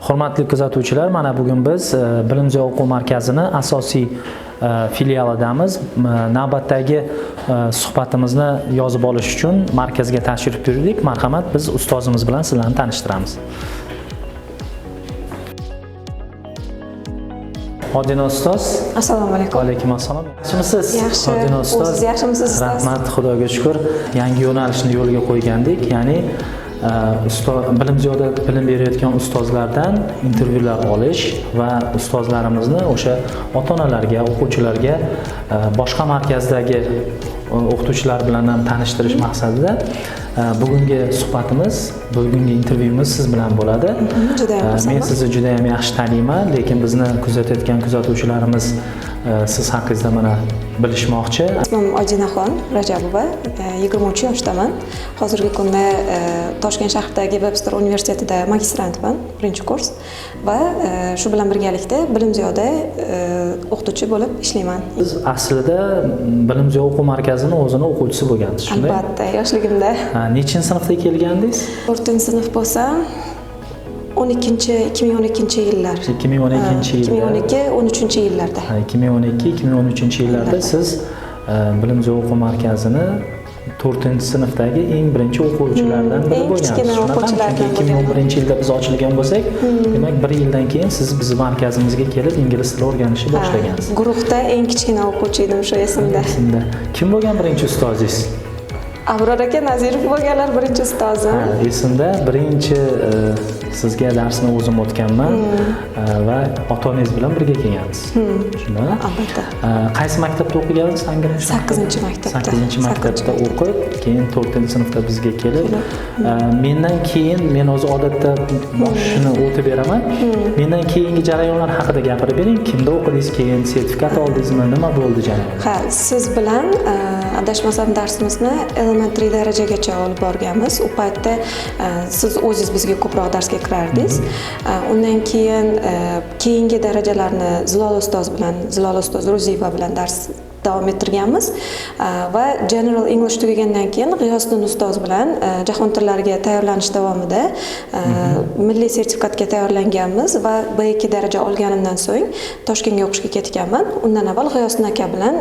Hurmatli kuzatuvchilar, mana bugun biz Bilimziyo o'quv markazini asosiy filialidamiz. Navbatdagi suhbatimizni yozib olish uchun markazga tashrif buyurdik. Marhamat, biz ustozimiz bilan sizlarni tanishtiramiz. Odina ustoz. Assalomu alaykum. Alaykum assalom. Yaxshimisiz? Yaxshi. Odina ustoz. O'zingiz yaxshimisiz, ustoz? Rahmat, Xudoga shukur. Yangi yo'nalishni yo'lga qo'ygandik. Ya'ni Bilimziyoda bilim berayotgan ustozlardan intervyular olish va ustozlarimizni o'sha ota-onalarga, o'quvchilarga boshqa markazdagi o'qituvchilar bilan ham tanishtirish maqsadida bugungi suhbatimiz, bugungi intervyumiz siz bilan bo'ladi. Judayam Men xursandman. sizni juda ham yaxshi taniyman, lekin bizni kuzatayotgan kuzatuvchilarimiz siz haqingizda mana bilishmoqchi. Ismim Oydinaxon Rajabova, 23 yoshdaman. Hozirgi kunda Toshkent shahridagi Webster universitetida magistrantman, birinchi kurs, va shu bilan birgalikda Bilimziyoda o'qituvchi bo'lib ishlayman. Siz aslida Bilimziyo o'quv markazini o'zini o'quvchisi bo'lgansiz, shunday? Albatta, yoshligimda. Ha, nechinchi sinfda kelgandingiz? 4-sinf bo'lsam, 12, 2012 yillar. 2012 yilda. 2012, 13 yillarda. Ha, 2012-2013 yillarda siz Bilimziyo o'quv markazini 4-sinfdagi eng birinchi o'quvchilardan biri Eng bo'lgansiz. kichkina Shunaqami? o'quvchilardan Chunki 2011 yilda biz ochilgan bo'lsak, demak bir yildan keyin siz bizni markazimizga kelib ingliz tili o'rganishni boshlagansiz. Guruhda eng kichkina o'quvchi edim, shu esimda. Esimda. Kim bo'lgan birinchi ustozingiz? Abror aka Nazirov bo'lganlar birinchi ustozim. Ha, esimda, birinchi sizga darsni o'zim o'tganman va ota-onangiz bilan birga kelgansiz. Shundaymi? Albatta. Qaysi maktabda o'qigansiz Angren shahrida? Sakkizinchi maktabda. 8-maktabda Sakkizinchi o'qib, keyin 4-sinfda bizga kelib, mendan keyin, men o'zi odatda boshini o'tib beraman. Mendan keyingi jarayonlar haqida gapirib bering. Kimda o'qidingiz, keyin sertifikat oldingizmi, nima bo'ldi jarayon? Ha, siz bilan adashmasam darsimizni elementary darajagacha olib borganmiz. U paytda siz o'zingiz bizga ko'proq darsga kirardingiz. Undan keyin keyingi darajalarni Zilola ustoz bilan, Zilola ustoz Ro'ziyeva bilan dars davom ettirganmiz. Va General English tugagandan keyin G'iyosiddin ustoz bilan jahon tillariga tayyorlanish davomida milliy sertifikatga tayyorlanganmiz va B2 daraja olganimdan so'ng Toshkentga o'qishga ketganman. Undan avval G'iyosiddin aka bilan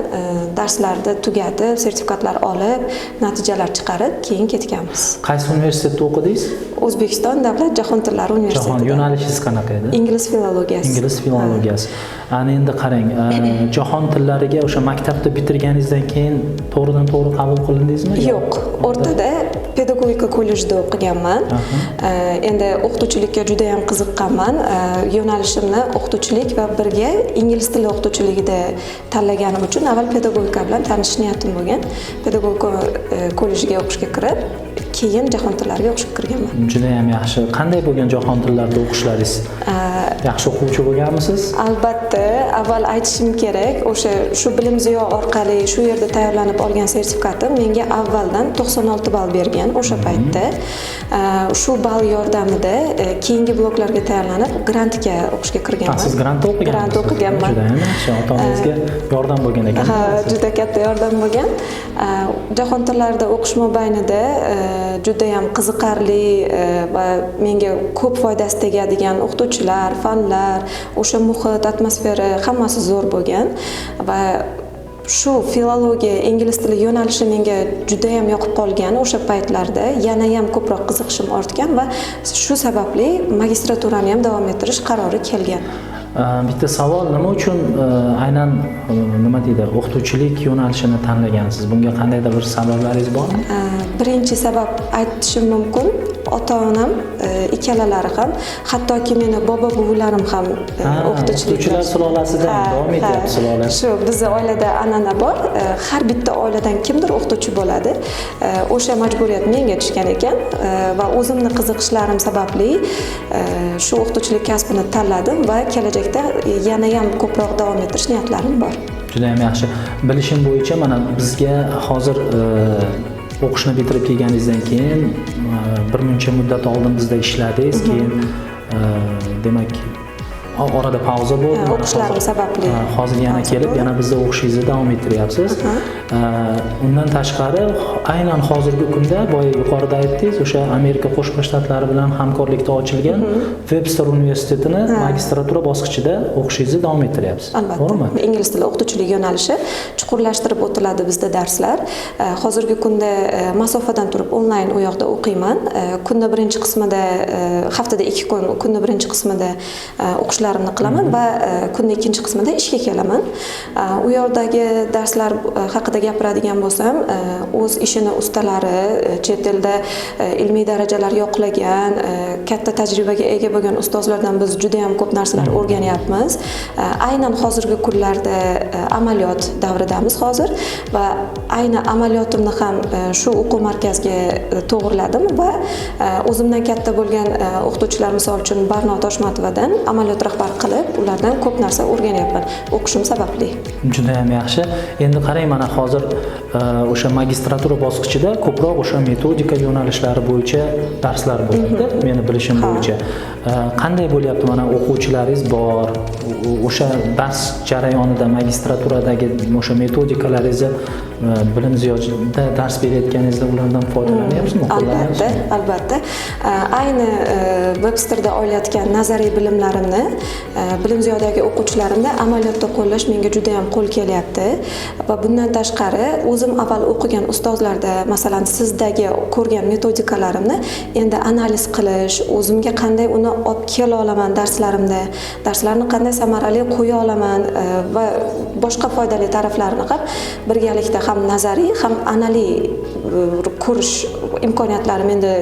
darslarni tugatib, sertifikatlar olib, natijalar chiqarib, keyin ketganmiz. Qaysi universitetda o'qidingiz? O'zbekiston davlat jahon tillari Jahon universitetida. Yo'nalishingiz qanaqa edi? Ingliz filologiyasi. Ingliz filologiyasi. Ana endi qarang, jahon tillariga o'sha maktabda bitirganingizdan keyin to'g'ridan to'g'ri qabul qilindingizmi? Yo'q, o'rtada pedagogika kollejida o'qiganman. Endi o'qituvchilikka juda ham qiziqqanman. Yo'nalishimni o'qituvchilik va birga ingliz tili o'qituvchiligida tanlaganim uchun avval pedagogika bilan tanishish niyatim bo'lgan. Pedagogika kollejiga o'qishga kirib, keyin jahon tillariga o'qishga kirganman. Juda ham yaxshi. Qanday bo'lgan jahon tillarida o'qishlaringiz? Yaxshi o'quvchi bo'lganmisiz? Albatta, avval aytishim kerak, o'sha shu Bilimziyo orqali shu yerda tayyorlanib olgan sertifikatim menga avvaldan 96 ball bergan o'sha paytda. Shu ball yordamida keyingi bloklarga tayyorlanib, grantga o'qishga kirganman. Ha, siz grantda o'qiganmisiz? Grant o'qiganman. Juda ham yaxshi. Ota-onangizga yordam bo'lgan ekan. Ha, juda katta yordam bo'lgan. Jahon tillarida o'qish mobaynida juda ham qiziqarli va menga ko'p foydasi tegadigan o'qituvchilar, fanlar, o'sha muhit, atmosfera hammasi zo'r bo'lgan va shu filologiya, ingliz tili yo'nalishi menga juda ham yoqib qolgan o'sha paytlarda yana ham ko'proq qiziqishim ortgan va shu sababli magistraturani ham davom ettirish qarori kelgan. Bitta savol, nima uchun aynan nima deydi, o'qituvchilik yo'nalishini tanlagansiz? Bunga qandaydir bir sabablaringiz bormi? Birinchi sabab aytishim mumkin, ota-onam ikkalalari ham, hattoki meni bobo buvalarim ham o'qituvchilik. O'qituvchilar sulolasidan davom etyapti sulola. Shu bizni oilada an'ana bor, har bitta oiladan kimdir o'qituvchi bo'ladi. O'sha majburiyat menga tushgan ekan va o'zimni qiziqishlarim sababli shu o'qituvchilik kasbini tanladim va kelajakda yana ham ko'proq davom ettirish niyatlarim bor. Juda ham yaxshi. Bilishim bo'yicha mana bizga hozir o'qishni bitirib kelganingizdan keyin bir muncha muddat oldin bizda ishladingiz, keyin demak orada pauza bo'ldi. O'qishlarim sababli Hozir yana pauza kelib bo'ldi. Yana bizda o'qishingizni davom ettiryapsiz. Undan tashqari, aynan hozirgi kunda, boya yuqorida aytdingiz, o'sha Amerika Qo'shma Shtatlari bilan hamkorlikda ochilgan Webster universitetini magistratura bosqichida o'qishingizni davom ettiryapsiz. Albatta. To'g'rimi? Ingliz tili o'qituvchilik yo'nalishi chuqurlashtirib o'tiladi bizda darslar. Hozirgi kunda masofadan turib, onlayn u yoqda o'qiyman. Kunda birinchi qismida, haftada 2 kun, kunni birinchi qismida o'qishlarimni qilaman va kunni ikkinchi qismida ishga kelaman. U yoqdagi darslar haqida gapiradigan bo'lsam, o'z ishini ustalari, chet elda ilmiy darajalar yoqlagan, katta tajribaga ega bo'lgan ustozlardan biz juda yam ko'p narsalar o'rganyapmiz. Aynan hozirgi kunlarda amaliyot davridamiz hozir va ayni amaliyotimni ham shu o'quv markaziga to'g'irladim va o'zimdan katta bo'lgan o'qituvchilar, misol uchun, Barno Toshmatovadan amaliyot rahbar qilib, ulardan ko'p narsa o'rganyapman o'qishim sababli. Judayam yaxshi. Endi qarang, mana hozir o'sha magistratura bosqichida ko'proq o'sha metodika yo'nalishlari bo'yicha darslar bo'ladi, meni bilishim bo'yicha. Qanday bo'lyapti, mana o'quvchilaringiz bor, o'sha dars jarayonida magistraturadagi o'sha metodikalaringizni Bilim Ziyoda dars berayotganingizda ulardan foydalanyapsizmi, Albatta. Qo'llanyapsizmi? Albatta. Ayni Websterda olayotgan nazariy bilimlarimni Bilim Ziyodagi o'quvchilarimda amaliyotda qo'llash menga juda yam qo'l kelyapti va bundan tashqari o'zim avval o'qigan ustozlarda, masalan, sizdagi ko'rgan metodikalarimni endi analiz qilish, o'zimga qanday uni olib kela olaman darslarimda, darslarni qanday samarali qo'ya olaman va boshqa foydali taraflarini ham birgalikda ham nazariy, ham amaliy ko'rish imkoniyatlari menda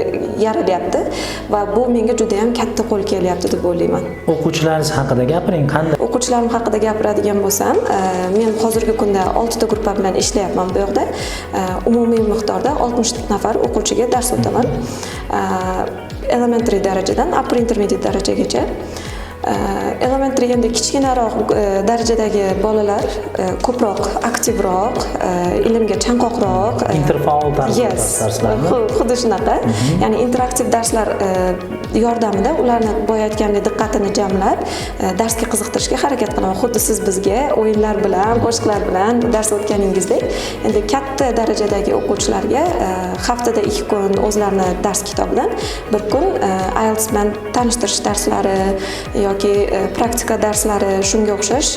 yaralyapti va bu menga juda yam katta qo'l kelyapti deb o'ylayman. O'quvchilaringiz haqida gapiring, qanday? O'quvchilarim haqida gapiradigan bo'lsam, men hozirgi kunda oltita gruppa bilan ishlayapman bu yoqda. Umumiy miqdorda 60 nafar o'quvchiga dars o'taman, elementary darajadan upper intermediate darajagacha. Elementary endi kichkinaroq darajadagi bolalar, ko'proq aktivroq, ilmga chanqoqroq. Interfaol tarzda Yes, darslarmi? Xuddi shunaqa. Ya'ni interaktiv darslar yordamida ularni, boya aytgandek, diqqatini jamlab, darsga qiziqtirishga harakat qilaman. Xuddi siz bizga o'yinlar bilan, qo'shiqlar bilan dars o'tganingizdek. Endi katta darajadagi o'quvchilarga haftada 2 kun o'zlarini dars kitobidan, bir kun IELTS bilan tanishtirish darslari yoki praktika darslari, shunga o'xshash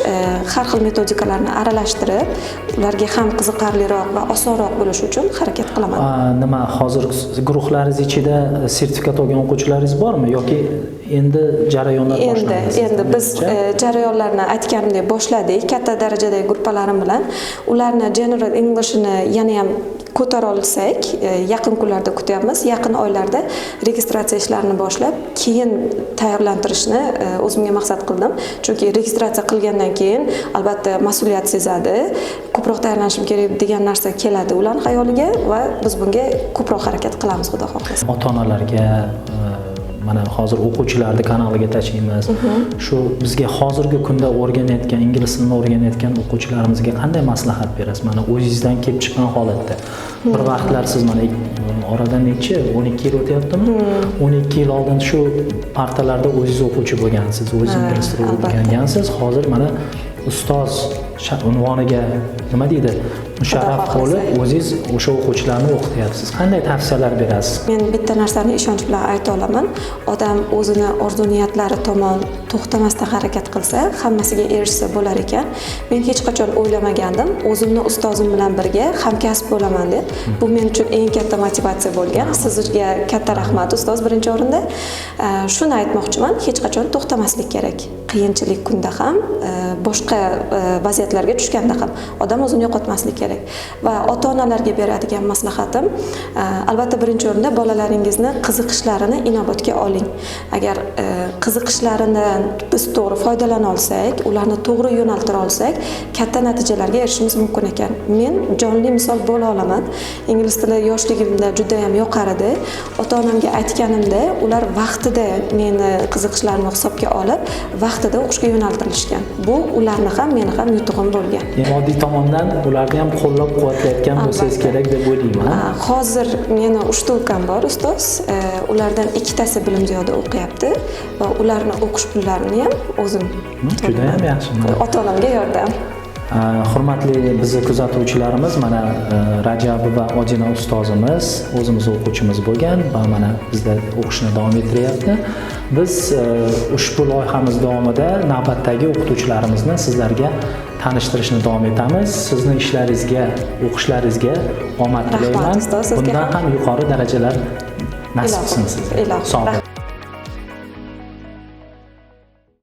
har xil metodikalarni aralashtirib, ularga ham qiziqarliroq va osonroq bo'lishi uchun harakat qilaman. Nima, hozir guruhlaringiz ichida sertifikat olgan o'quvchilaringiz bormi yoki endi jarayonlar Endi boshlandi? Endi biz jarayonlarni, aytganimdek, boshladik katta darajadagi gruppalarim bilan. Ularni general Englishini yana ham ko'tara olsak, yaqin kunlarda kutyapmiz. Yaqin oylarda registratsiya ishlarini boshlab, keyin tayyorlantirishni o'zimga maqsad qildim, chunki registratsiya qilgandan keyin albatta mas'uliyat sezadi, ko'proq tayyorlanishim kerak degan narsa keladi ularni xayoliga va biz bunga ko'proq harakat qilamiz, xudo xohlasa. Ota onalarga mana hozir o'quvchilarni kanaliga tashlaymiz, shu bizga hozirgi kunda o'rganayotgan, ingliz tilini o'rganayotgan o'quvchilarimizga qanday maslahat berasiz, mana o'zingizdan kelib chiqqan holatda? Bir vaqtlar siz, mana oradan nechi, 12 yil o'tyaptimi, 12 yil oldin shu partalarda o'zingiz o'quvchi bo'lgansiz, o'zingiz ingliz tilini o'rgangansiz. Hozir mana ustoz unvoniga, nima deydi, musharraf Xudo xohlasa. bo'lib, o'zingiz o'sha o'quvchilarni o'qityapsiz. Qanday tavsiyalar berasiz? Men bitta narsani ishonch bilan ayta olaman: odam o'zini orzu niyatlari tomon to'xtamasdan harakat qilsa, hammasiga erishsa bo'lar ekan. Men hech qachon o'ylamagandim o'zimni ustozim bilan birga hamkasb bo'laman deb. Bu men uchun eng katta motivatsiya bo'lgan. Sizga katta rahmat, ustoz, birinchi o'rinda. Shuni aytmoqchiman: hech qachon to'xtamaslik kerak. Qiyinchilik kunda ham, boshqa vaziyatlarga tushganda ham odam o'zini yo'qotmaslik kerak. Va ota onalarga beradigan maslahatim, albatta, birinchi o'rinda bolalaringizni qiziqishlarini inobatga oling. Agar qiziqishlaridan biz to'g'ri foydalana olsak, ularni to'g'ri yo'naltira olsak, katta natijalarga erishishimiz mumkin ekan. Men jonli misol bo'la olaman. Ingliz tili yoshligimda judayam yoqar edi. Ota onamga aytganimda, ular vaqtida meni qiziqishlarimni hisobga olib, vaqtida o'qishga yo'naltirilishgan. Bu ularni ham, meni ham yutug'im bo'lgan. Moddiy tomondan ularni ham qo'llab quvvatlayotgan bo'lsangiz kerak deb o'ylayman. Hozir meni uchta ukam bor, ustoz. Ulardan ikkitasi Bilim Ziyoda o'qiyapti va ularni o'qish pullarini ham o'zim Judayam yaxshi, mana. Ota onamga yordam. Hurmatli bizni kuzatuvchilarimiz, mana Rajabova Odina ustozimiz o'zimiz o'quvchimiz bo'lgan va mana bizda o'qishni davom ettiryapti. Biz ushbu loyihamiz davomida navbatdagi o'qituvchilarimizni sizlarga tanishtirishni davom etamiz. Sizni ishlaringizga, o'qishlaringizga omad Rahmat, tilayman. Ustoz, sizga Bundan ham. ham yuqori darajalar nasib qilsin Ilohim, sizga. Ilohim. Sog' bo'ling.